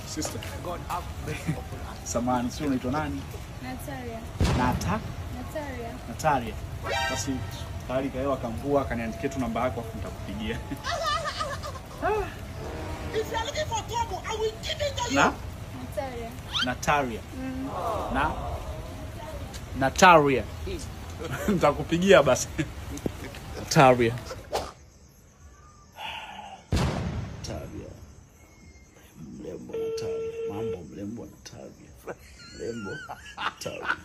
Sister, God have mercy upon us. Samahani, sio unaitwa nani? Natalia. Nata? Natalia. Natalia. Basi tayari kaewa kamvua akaniandikia tu namba yako afu nitakupigia. If you are looking for trouble, I will give it to you. Na? Natalia. Natalia. Na? Natalia. Nitakupigia basi. Natalia. Natalia. Mrembo Natalia. Mambo mrembo Natalia. Mrembo Natalia.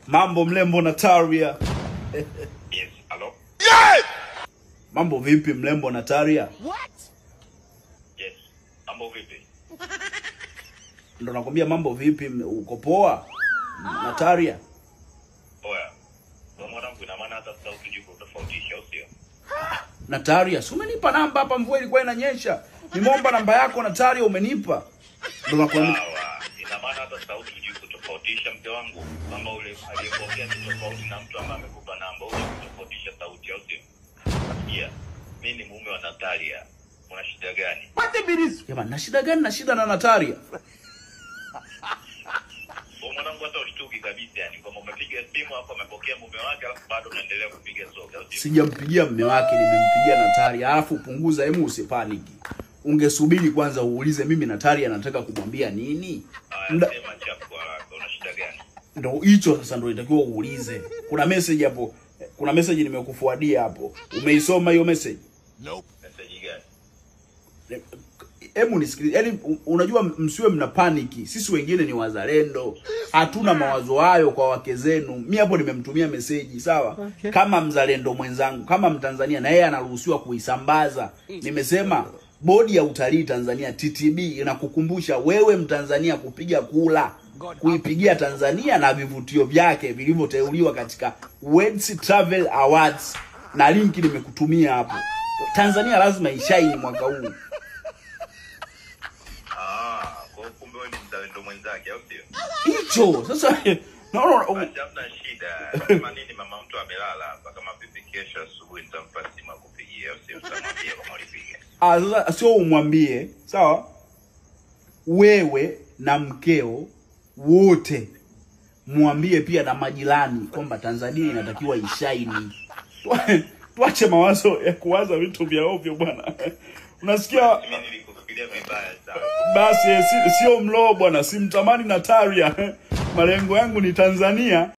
Mambo mrembo Natalia. Yes, hello? Mambo vipi mrembo Natalia? Yes. Mambo vipi? Ndo nakwambia mambo vipi, uko poa? Natalia. Oya. Kwa mwanangu ina maana hata sauti hujui kutofautisha, au sio? Natalia, si umenipa namba hapa, mvua ilikuwa inanyesha. Nimeomba namba yako Natalia, umenipa. Ndo nakwambia Sawa. Ina maana hata sauti hujui kutofautisha mke wangu, kwamba ule aliyepokea ni tofauti na mtu ambaye amekupa namba, hujui kutofautisha sauti, au sio? Sikia, mimi ni mume wa Natalia. Una shida gani? Jamani, na shida gani? Na shida na Natalia? Kwa mwanangu hata ushtuki kabisa yani, kwamba umepiga simu hapo amepokea mume wake alafu bado unaendelea kupiga soga, au sio? Sijampigia mume wake, nimempigia Natalia. Alafu punguza, hemu usipaniki. Ungesubiri kwanza uulize mimi Natalia nataka kumwambia nini. Haya, sema chapu kwa haraka, una shida gani? Ndo hicho sasa ndo itakiwa uulize. Kuna message hapo, kuna message nimekufuadia hapo. Umeisoma hiyo message? Message gani? Hebu nisikilize. Yaani unajua msiwe mna paniki. Sisi wengine ni wazalendo. Hatuna mawazo hayo kwa wake zenu. Mimi hapo nimemtumia meseji, sawa? Okay. Kama mzalendo mwenzangu, kama Mtanzania na yeye anaruhusiwa kuisambaza. Nimesema Bodi ya Utalii Tanzania TTB inakukumbusha wewe Mtanzania kupiga kula, kuipigia Tanzania na vivutio vyake vilivyoteuliwa katika World Travel Awards, na linki nimekutumia hapo. Tanzania lazima ishaini mwaka huu. Ah, kwa hiyo kumbe wewe ni mzalendo mwenzake, au sio? Hicho sasa naona Basi hamna shida. Kama nini mama mtu amelala hapa, kama vipi kesho asubuhi nitampa simu akupigie, au sio? Utamwambia kama ulipiga. Sasa sio umwambie, sawa? Wewe na mkeo wote mwambie pia na majirani kwamba Tanzania inatakiwa ishaini. Tuache mawazo ya kuwaza vitu vya ovyo bwana. Unasikia? Mimi nilikufikiria vibaya sana. Basi sio mloo bwana, simtamani Natalia. Malengo yangu ni Tanzania.